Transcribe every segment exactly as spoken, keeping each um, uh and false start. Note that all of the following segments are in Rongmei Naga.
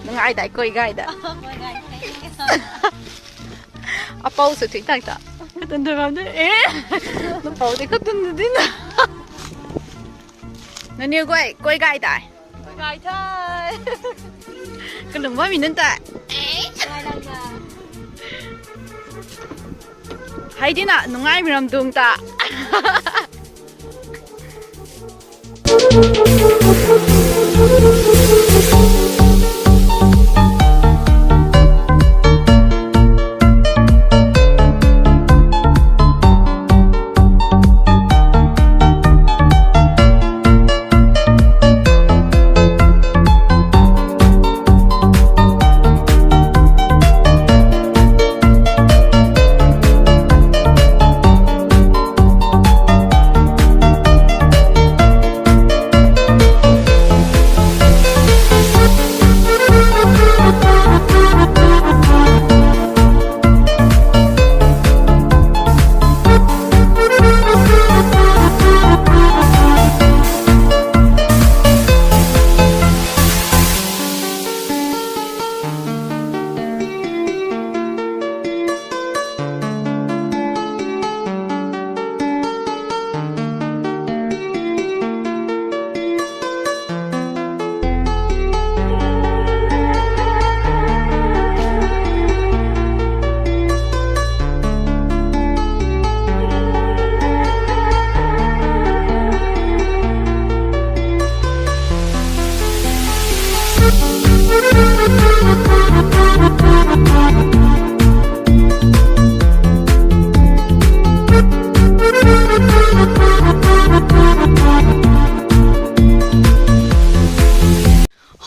Nungai dai, koi gai da. Apou sw thui tak ta. Katun thui bam de. Eh. Apou de katun thui na. Naniw guay, koi gai dai. Koi gai thai. Kalung bammei nunc ta. Gai lang na. Hei di na, nungaimei ram dung ta.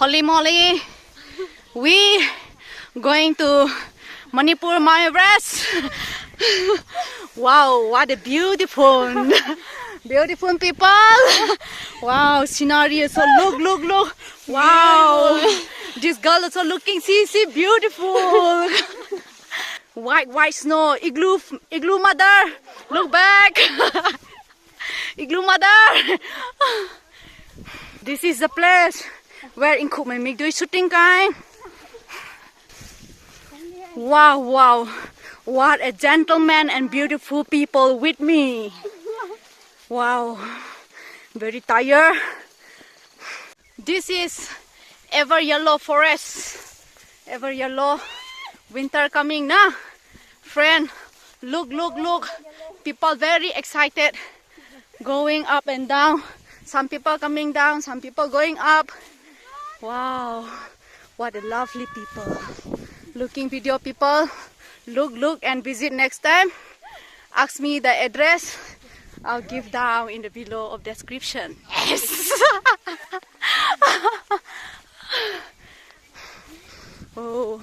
Holy moly, we going to Manipur Mount Everest. Wow, what a beautiful, beautiful people. Wow, scenery. So look, look, look. Wow, this girl also looking. See, see, beautiful. White, white snow. Igloo, igloo mother. Look back. Igloo mother. This is the place where Inkhumei Mikdui shooting kai. Wow, wow. What a gentleman and beautiful people with me. Wow. Very tired. This is ever yellow forest. Ever yellow. Winter coming na. Friend, look, look, look. People very excited. Going up and down. Some people coming down, some people going up. Wow, what a lovely people. Looking video people, look, look and visit next time. Ask me the address. I'll give down in the below of description. Yes. Oh,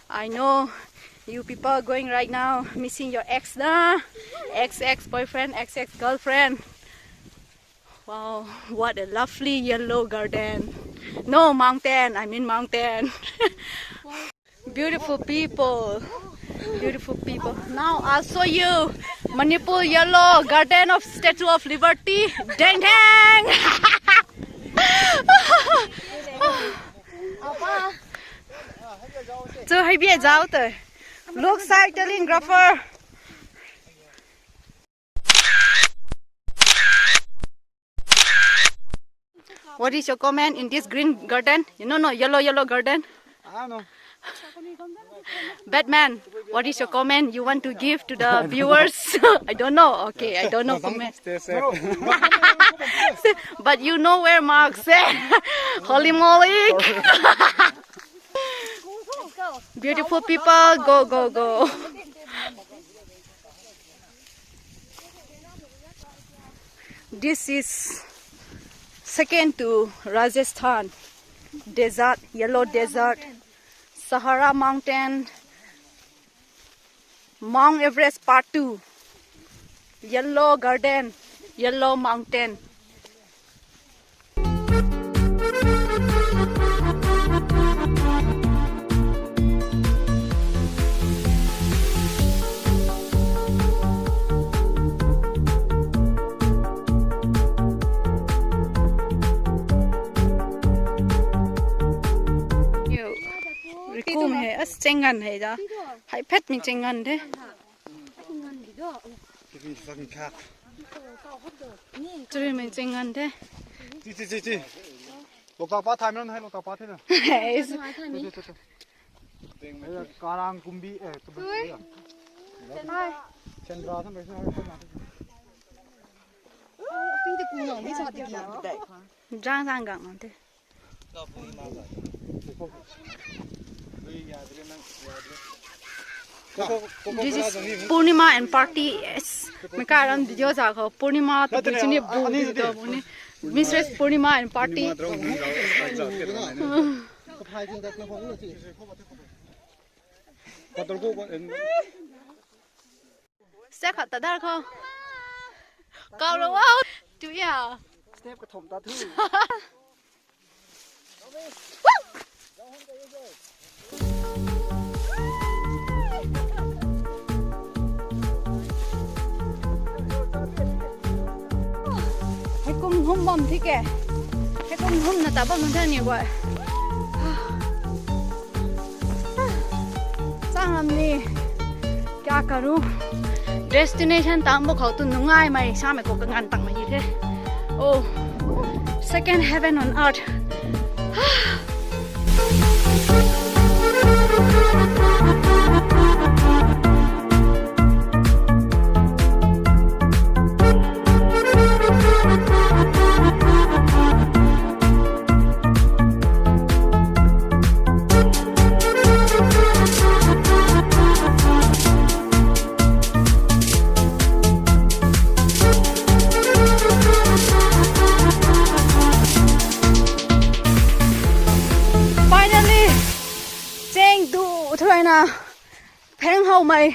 I know you people going right now missing your ex na, ex ex boyfriend, ex ex girlfriend. Wow, what a lovely yellow garden. No, mountain, I mean mountain. Beautiful people. Beautiful people. Now I'll show you Manipur yellow garden of Statue of Liberty. Dang dang. So, hei bia zauc tei. Look, cycling grapher. What is your comment in this green garden? You know, no, yellow, yellow garden? I don't know. Batman, what is your comment you want to give to the viewers? I don't know. Okay, I don't know comment. Stay safe. But you know where Mark said. Holy moly. Beautiful people, go, go, go. This is second to Rajasthan. Desert, yellow desert. Sahara mountain. Mount Everest part two. Yellow garden, yellow mountain. Kum he, as chengan he da. Hai phet mi chengan the. Churi mi chengan the. Chi, chi, chi, chi. Loktak pa thai mi na, hai loktak pa thai na. Yes. Chi, chi, chi, chi. Karang kumbi, eh, kumbi. Hai. Chandra thang bai sa. Jang jang gang nang the. This is Purnima and party. Yes. Meka ram video za ko Purnima to bu chini bu to bu ni. Mistress Purnima and party. Step khat ta dar kho. Kau lo wow. Tu ya. Step ka thom ta thu. Hei kum hum bam thi ke. Hei kum hum na ta bam na ni guay. Chang lam ni. Kya karu? Destination tang bo khou tu nungai mai sa mai ko ka ngan tang mai the. Oh, second heaven on earth. Finally, cheng du thuaina pheng hou mei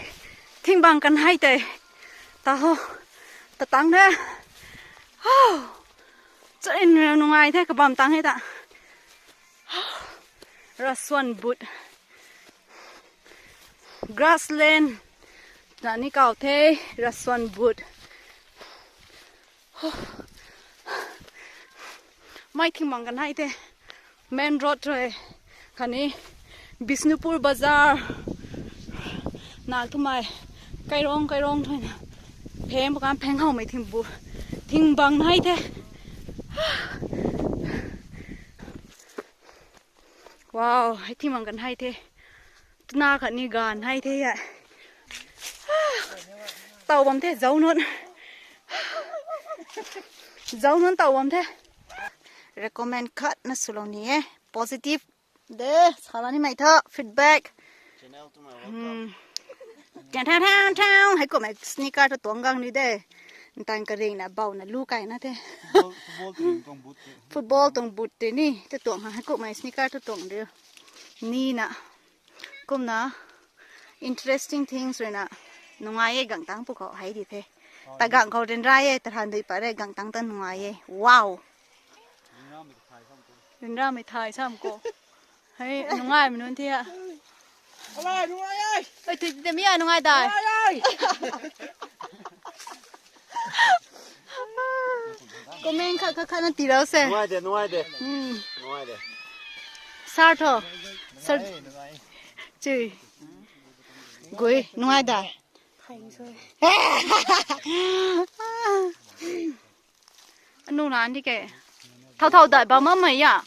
thingbang kan hai tei ta ho ta tang the. Charin nungai the kabam tang he ta. Rasuan but. Grassland na ni kau the, Rasuan but. Mei thingbang kan hai the. Main road rui khatni Bishnupur Bazar na tumei kairong kairong thuaina pheng pakan pheng hou mei thingbu thingbang hai the. Wow, hei thingbang kan hai the. Tuna khatni gan hai the ya. Tau bam the, zau nunc. Zau nunc tau bam the. Recommend khat na swlou ni e. Positive de, sala ni mei tho, feedback. Channel to my welcome. Hmm. Thang, thang, thang, thang. Hei kum mei sneaker tu tuang gang ni de. Ntang karing na bau na lu kai na the. Football, football tuang boot te. Football tuang boot te ni. Tu tuang ha, hei kum mei sneaker tu tuang de. Ni na. Kumna interesting things rui na nungai e gang tang pu khou hei di the. Ta gang khou rin rai e, ta han dui pa re gang tang ta nungai e. Wow. Rin ram mei thai sam ko. Hei nungai mei nunc thia. Alai nungai ai. Oi, tui tui mi a nungai dai. Nungai ai. Comment khat khat khat na tirau se. Nungai de, nungai de. Hmm. Nungai de. Sar tho. Sar. Nungai, nungai. Chui. Gui, nungai dai. Anu na ni ke. Thau thau dai bam mei ya.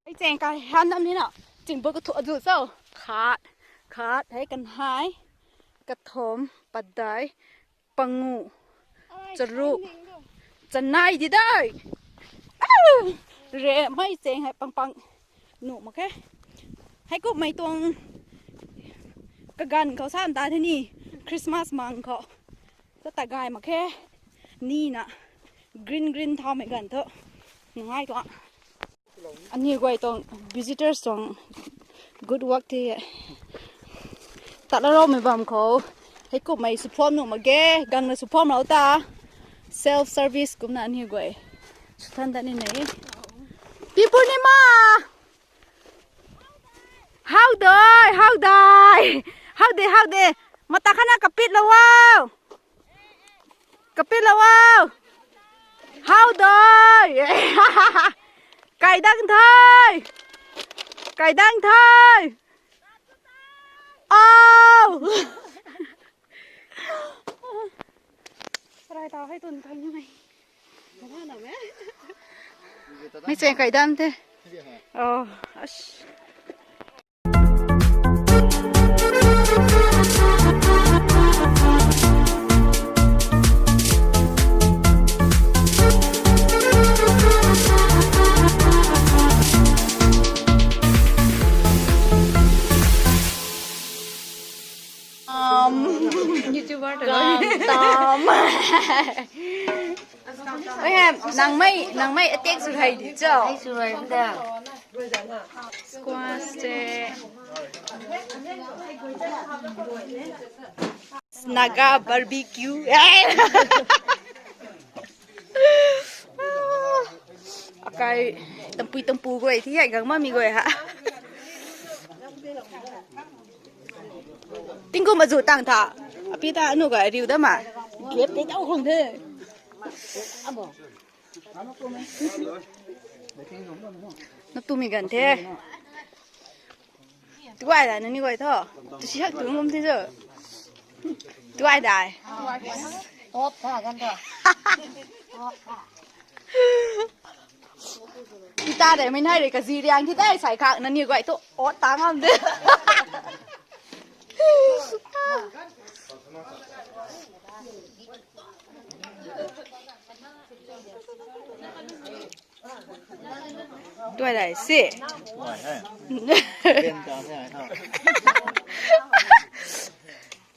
Ai cheng kai han nam ni na. Ching bo ka thu adu so. Khat, khat hei kan hai. Kathom, padai, pangu, charuk, chanai di dai. Re mei cheng hei pang pang. Nu mak khe. Hei kummei tuang kaganv khou sa ta the ni. Christmas mang khou. Sa ta gay mak khe. Ni na. Green green thaumei ganv thu. Nungai tuang. Ani guay tuang visitors tuang good work the. Tatla raumei bam khou. Hei kummei sw phuam nuh mak ge. Gangna sw phuam rau ta. Self service kumna ani guay. Sw than ta ni nei. Pi Purnima! How dai, how dai. How de, how de. Mata khana kapit lo wow. Kapit lo wow. How dai. Kai dang thai. Kaidang thei. Au. Rai tau hei tun thang ni. Mei cheng kaidam the. Oh, ash. Um, YouTuber to Tom, Tom. Oi, nangmei, nangmei attack sw hei di cho. Ai sw hei da. Squash te. Naga barbecue. Akai tampui tampu guay thi hei gang mami guay ha. Tingkum azu tang tha. Api ta anu ga riu da ma. Gap te tau khong the. Abo. Na tu mi gan the. Tuai da nani guay tho. Tu si hak tu ngum thi zo. Tuai da. Op tha gan tho. Ita de mei nai re kazi riang thi tei sai khak nani guay tu ot ta ngam de. Tuai dai si.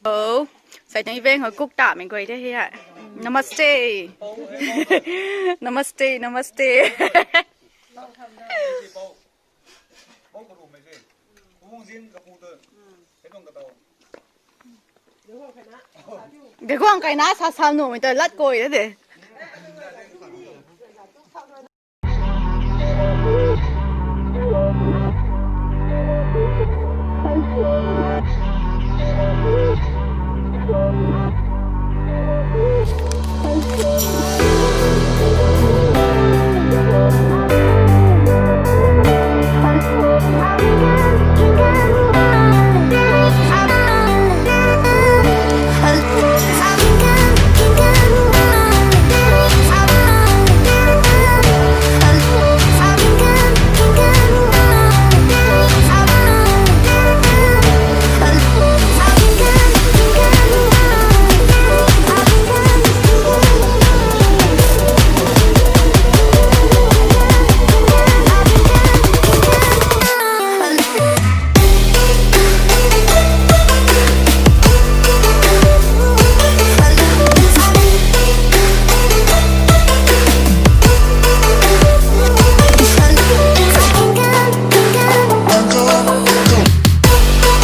Oh, sai tang event ho kuk ta mei guay the hi hai. Namaste. Namaste, namaste. Gaguang kaina sa sa nu mei ta lat koi de.